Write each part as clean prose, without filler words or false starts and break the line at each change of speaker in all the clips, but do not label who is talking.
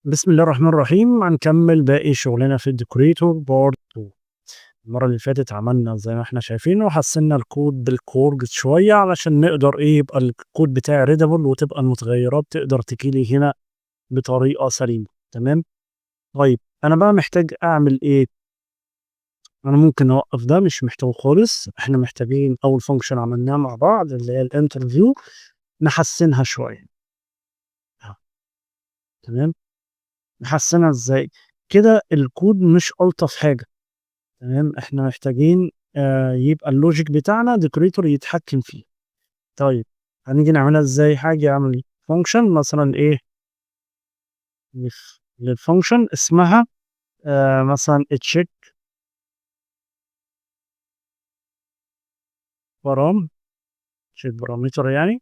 بسم الله الرحمن الرحيم. هنكمل باقي شغلنا في ال decorator part 2. المرة اللي فاتت عملنا زي ما احنا شايفين وحسنا الكود بال kwargs شوية علشان نقدر ايه يبقى الكود بتاعي readable وتبقى المتغيرات تقدر تجيلي هنا بطريقة سليمة. تمام. طيب انا بقى محتاج اعمل ايه؟ انا ممكن اوقف ده، مش محتاجه خالص. احنا محتاجين اول function عملناها مع بعض اللي هي ال interview نحسنها شوية. تمام. نحسنها ازاي؟ كده الكود مش الطف حاجة. تمام. احنا محتاجين يبقى ال logic بتاعنا decorator يتحكم فيه. طيب هنيجي نعملها ازاي؟ هاجي اعمل function مثلا ايه لل function اسمها مثلا check param، check parameter يعني،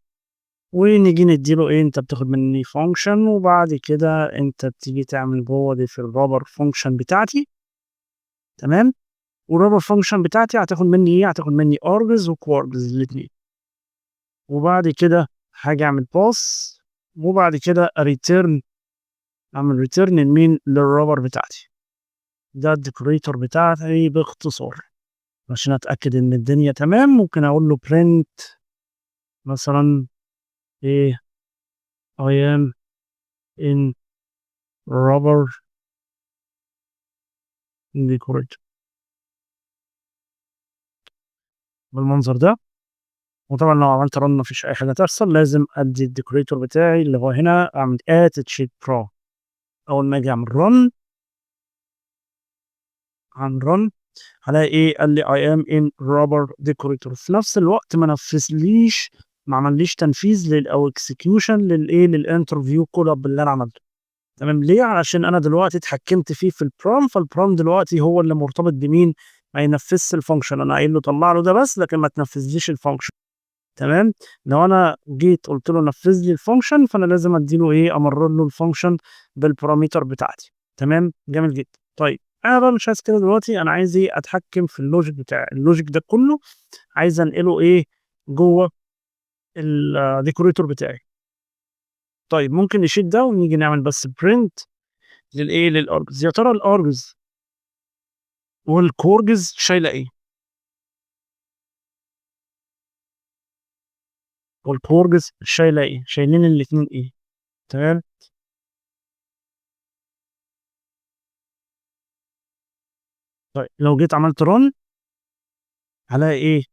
ونيجي نديله ايه، انت بتاخد مني function وبعد كده انت بتيجي تعمل جوه دي في ال wrapper function بتاعتي. تمام. وال wrapper function بتاعتي هتاخد مني ايه؟ هتاخد مني args و kwargs الاثنين. وبعد كده هاجي اعمل pass، وبعد كده return، اعمل return لمين؟ لل wrapper بتاعتي. ده ال decorator بتاعتي باختصار. عشان اتاكد ان الدنيا تمام ممكن اقول له print مثلا ايه I am in wrapper decorator بالمنظر ده. وطبعا لو عملت run مفيش اي حاجه تحصل، لازم ادي ال decorator بتاعي اللي هو هنا اعمل at check param. اول ما اجي اعمل run عن run هلاقي ايه؟ قال لي I am in wrapper decorator. في نفس الوقت ما نفذليش، ما عمليش تنفيذ لل او execution للايه، لل interview call اللي انا عملته. تمام. ليه؟ علشان انا دلوقتي اتحكمت فيه في ال param، فال param دلوقتي هو اللي مرتبط بمين؟ ما ينفذش ال function. انا قايل له طلع له ده بس، لكن ما تنفذليش ال function. تمام. لو انا جيت قلت له نفذ لي ال function فانا لازم ادي له ايه، امرر له ال function بال parameter بتاعتي. تمام. جميل جدا. طيب انا بقى مش عايز كده دلوقتي، انا عايز ايه؟ اتحكم في ال logic بتاعي. ال logic ده كله عايز انقله ايه جوه ال decorator بتاعي. طيب ممكن نشيل ده ونيجي نعمل بس print للايه، لل args. يا ترى ال args وال kwargs شايله ايه؟ وال kwargs شايله ايه؟ شايلين الاتنين ايه؟ تمام. طيب لو جيت عملت run هلاقي ايه؟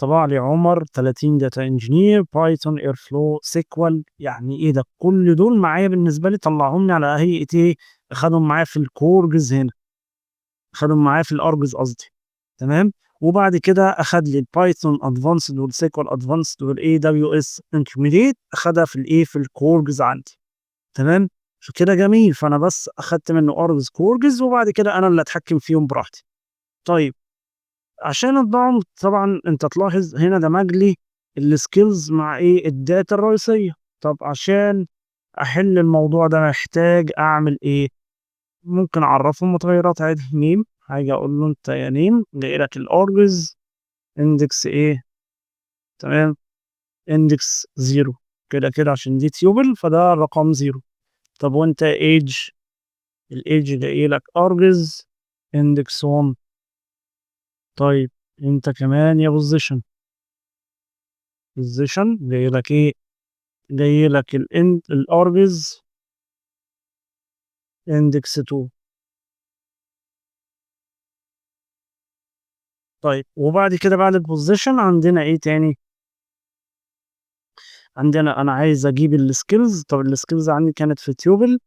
طبع لي عمر 30 data engineer Python Airflow SQL. يعني ايه ده؟ كل دول معايا بالنسبه لي، طلعهم لي على هيئه ايه؟ اخدهم معايا في ال kwargs هنا، اخدهم معايا في ال args قصدي. تمام. وبعد كده اخد لي ال Python advanced وال SQL advanced وال AWS intermediate، اخدها في الايه، في ال kwargs عندي. تمام. فكده جميل. فانا بس اخدت منه args kwargs وبعد كده انا اللي اتحكم فيهم براحتي. طيب عشان اطبعهم طبعا انت تلاحظ هنا دمج لي ال skills مع ايه، ال data الرئيسيه. طب عشان احل الموضوع ده محتاج اعمل ايه؟ ممكن اعرفهم متغيرات عادي. name، هاجي اقول له انت يا name جاي لك ال args index ايه، تمام، index 0 كده كده عشان دي tuple فده رقم 0. طب وانت age، ال age جاي لك args index 1. طيب انت كمان يا position، position جاي لك ايه، جاي لك ال args index 2. طيب وبعد كده بعد ال position عندنا ايه تاني؟ عندنا انا عايز اجيب ال skills. طب ال skills عندي كانت في tuple.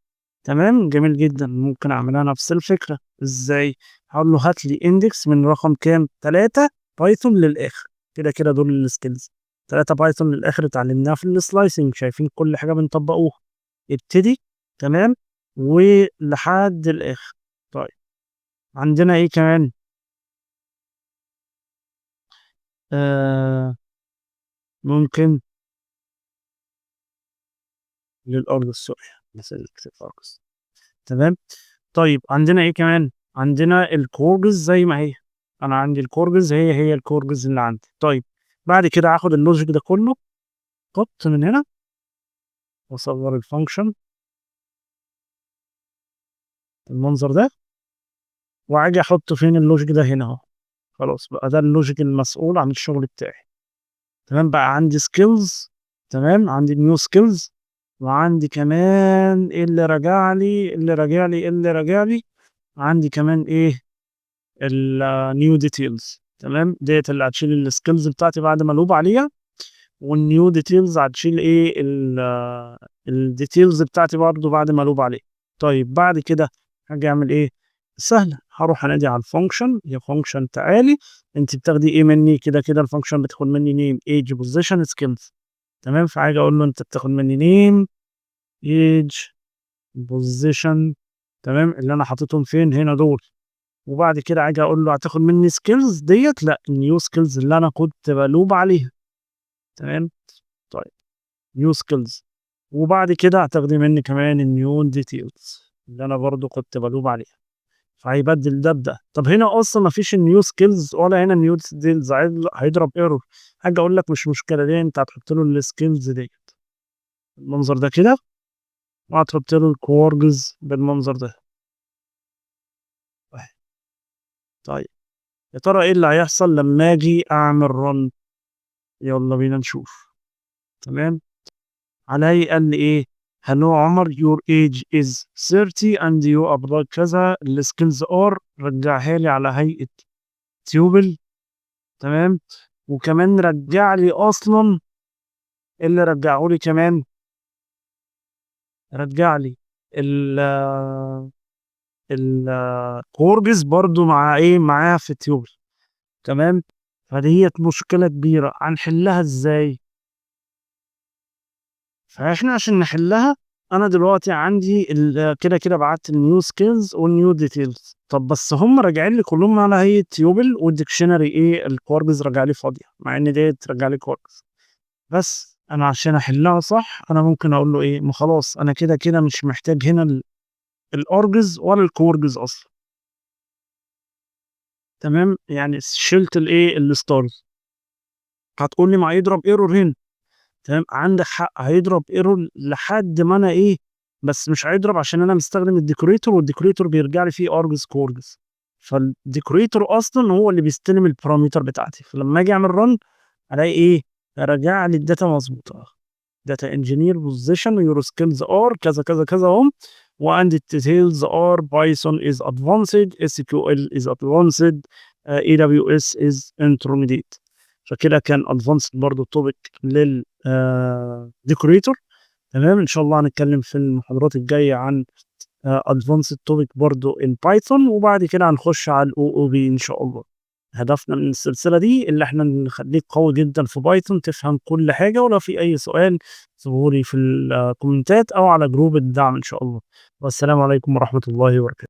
تمام جميل جدا. ممكن اعملها نفس الفكره. ازاي؟ هقول له هات لي index من رقم كام؟ 3 Python للاخر. كده كده دول ال skills 3 Python للاخر اتعلمناها في ال slicing، شايفين كل حاجه بنطبقوها. ابتدي تمام ولحد الاخر. طيب عندنا ايه كمان؟ ممكن لل args، sorry نسيت اكتب args. تمام. طيب عندنا ايه كمان؟ عندنا ال kwargs زي ما هي، انا عندي ال kwargs هي هي ال kwargs اللي عندي. طيب بعد كده هاخد ال logic ده كله cut من هنا واصغر ال function. المنظر ده، وهاجي احط فين ال logic ده؟ هنا اهو. خلاص بقى ده ال logic المسؤول عن الشغل بتاعي. تمام، بقى عندي skills، تمام، عندي new skills، وعندي كمان ايه اللي راجع لي، اللي راجع لي، اللي راجع لي، عندي كمان ايه؟ ال new details. تمام، ديت اللي هتشيل ال skills بتاعتي بعد ما loop عليها، وال new details هتشيل ايه؟ ال details بتاعتي برضه بعد ما loop عليها. طيب، بعد كده هاجي اعمل ايه؟ سهله، هروح انادي على ال function. يا function تعالي، انت بتاخدي ايه مني؟ كده كده ال function بتاخد مني name، age، position، skills. تمام، فهاجي اقول له انت بتاخد مني name، age، position. تمام، اللي انا حاططهم فين؟ هنا دول. وبعد كده اجي اقول له هتاخد مني skills ديت؟ لا، ال new skills اللي انا كنت ب loop عليها. تمام، طيب new skills، وبعد كده هتاخدي مني كمان ال new details اللي انا برضو كنت ب loop عليها. فهيبدل ده بده. طب هنا اصلا ما فيش ال new skills ولا هنا ال new details، هيضرب error. هاجي اقول لك مش مشكله دي، انت هتحط له ال skills ديت المنظر ده كده، وهتحط له ال kwargs بالمنظر ده. طيب، يا ترى ايه اللي هيحصل لما اجي اعمل run؟ يلا بينا نشوف. تمام، علي قال لي ايه؟ hello عمر، your age is 30 and you apply كذا، ال skills are، رجعها لي على هيئة tuple. تمام، وكمان رجع لي اصلا اللي رجعه لي، كمان رجع لي ال kwargs برضو مع ايه؟ معاها في tuple. تمام، فديت مشكلة كبيرة، هنحلها ازاي؟ فاحنا عشان نحلها، انا دلوقتي عندي كده كده بعت ال new skills وال new details. طب بس هم راجعين لي كلهم على هيئة tuple، وال dictionary ايه؟ ال kwargs راجع لي فاضيه، مع ان ديت رجع لي kwargs. بس انا عشان احلها صح، انا ممكن اقول له ايه؟ ما خلاص، انا كده كده مش محتاج هنا ال args ولا ال kwargs اصلا. تمام، يعني شلت الايه؟ ال stars. هتقول لي ما هيضرب error هنا. تمام، عندك حق، هيضرب error لحد ما انا ايه، بس مش هيضرب عشان انا مستخدم ال decorator، وال decorator بيرجع لي فيه args kwargs، فال decorator اصلا هو اللي بيستلم ال parameter بتاعتي. فلما اجي اعمل run الاقي ايه؟ رجع لي ال data مظبوطه، data engineer position، your skills are كذا كذا كذا هم، و and details are Python is advanced، SQL is advanced، AWS is intermediate. فكده كان advanced برضو topic لل decorator. تمام، ان شاء الله هنتكلم في المحاضرات الجايه عن advanced topic برضو in Python، وبعد كده هنخش على ال OOP ان شاء الله. هدفنا من السلسلة دي اللي احنا نخليك قوي جدا في Python، تفهم كل حاجة. ولو في اي سؤال سيبهولي في الكومنتات او على group الدعم ان شاء الله. والسلام عليكم ورحمة الله وبركاته.